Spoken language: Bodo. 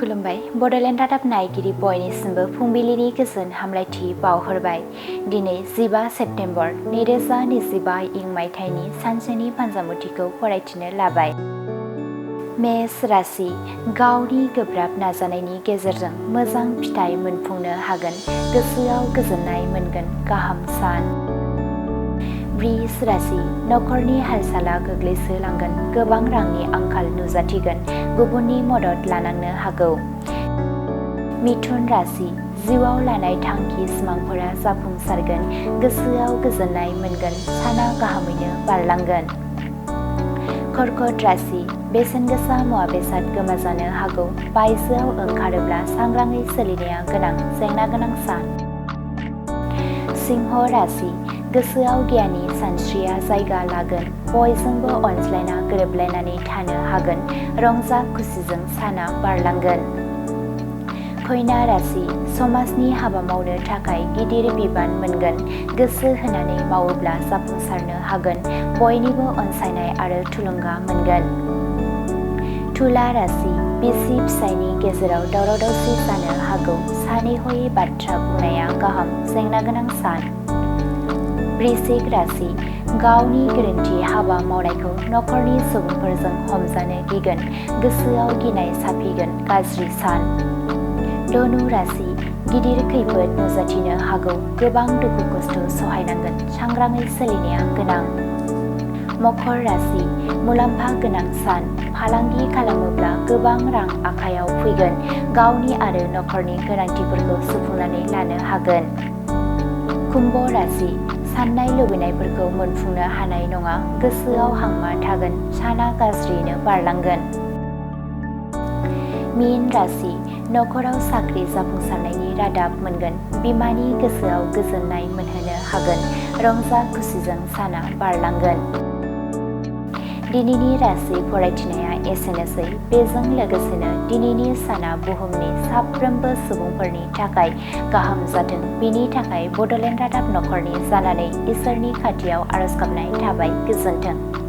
खुलुमबाय बड'लेण्ड रादाब नायगिरि बयनिसिमबो फुंबिलिनि गोजोन हामलायथि बावहरबाय। दिनै 15 सेप्तेम्बर 2025 इं मायथाइनि सानसेनि फान्जामुथिखौ फरायथिनो लाबाय। मेष राशि गावनि गोब्राब नाजानायनि गेजेरजों मोजां फिथाइ मोनफुंनो हागोन, गोसोआव गोजोननाय मोनगोन, गाहाम सान। वृष राशि नखरनि हालसाला गोग्लैसोलांगोन, गोबां रांनि आंखाल नुजाथिगोन, गुबुननि मदद लानांनो हागौ। मिथुन राशि जिउआव लानाय थांखि सिमांफोरा जाफुंसारगोन, गोसोआव गोजोननाय मोनगोन, साना गाहामैनो बारलांगोन। कर्कट राशि बेसेनगोसा मुवा बेसाद गोमाजानो हागौ, बायजोआव ओंखारोब्ला सांग्राङै सोलिनाया गोनां, जेंना गोनां सान। सिंह राशि गोसोआव गियाननि सानस्रिया जायगा लागोन, बयजोंबो अनज्लायना गोरोबलायनानै थानो हागोन, रंजा खुसिजों साना बारलांगोन। कन्या राशि समाजनि हाबा मावनो थाखाय गिदिर बिबान मोनगोन, गोसो होनानै मावोब्ला जाफुंसारनो हागोन, बयनिबो अनसायनाय आरो थुलुंगा मोनगोन। तुला राशि बिसि फिसायनि गेजेराव दावराव दावसि जानो हागौ, सानै हयै बाथ्रा बुंनाया गाहाम, जेंना गोनां सान। वृश्चिक राशि गावनि गोरोन्थि हाबा मावनायखौ नखरनि सुबुंफोरजों हमजानो गिगोन, गोसोआव गिनाय साफिगोन, गाज्रि सान। धनु राशि गिदिर खैफोद नुजाथिनो हागौ, गोबां दुखु खस्थ सहायनांगोन, सांग्राङै सोलिनाया गोनां। मकर राशि मुलाम्फा गोनां सान, फालांगि खालामोब्ला गोबां रां आखायाव फैगोन, गावनि आरो नखरनि गोनांथिफोरखौ सुफुंनानै लानो हागोन। कुम्भ राशि साननाय लुबैनायफोरखौ मोनफुंनो हानाय नङा, गोसोआव हांमा थागोन, साना गाज्रियैनो बारलांगोन। मीन राशि नखराव साख्रि जाफुंसारनायनि रादाब मोनगोन, बिमानि गोसोआव गोजोननाय मोनहोनो हागोन, रंजा खुसिजों साना बारलांगोन। दिनैनि राशि फरायथिनाया एसेनोसै, बेजों लोगोसेनो दिनैनि साना बुहुमनि साफ्रोमबो सुबुंफोरनि थाखाय गाहाम जाथों, बेनि थाखाय बड'लेण्ड रादाब नखरनि जानानै इसोरनि खाथियाव आरज गाबनाय थाबाय। गोजोन्थों।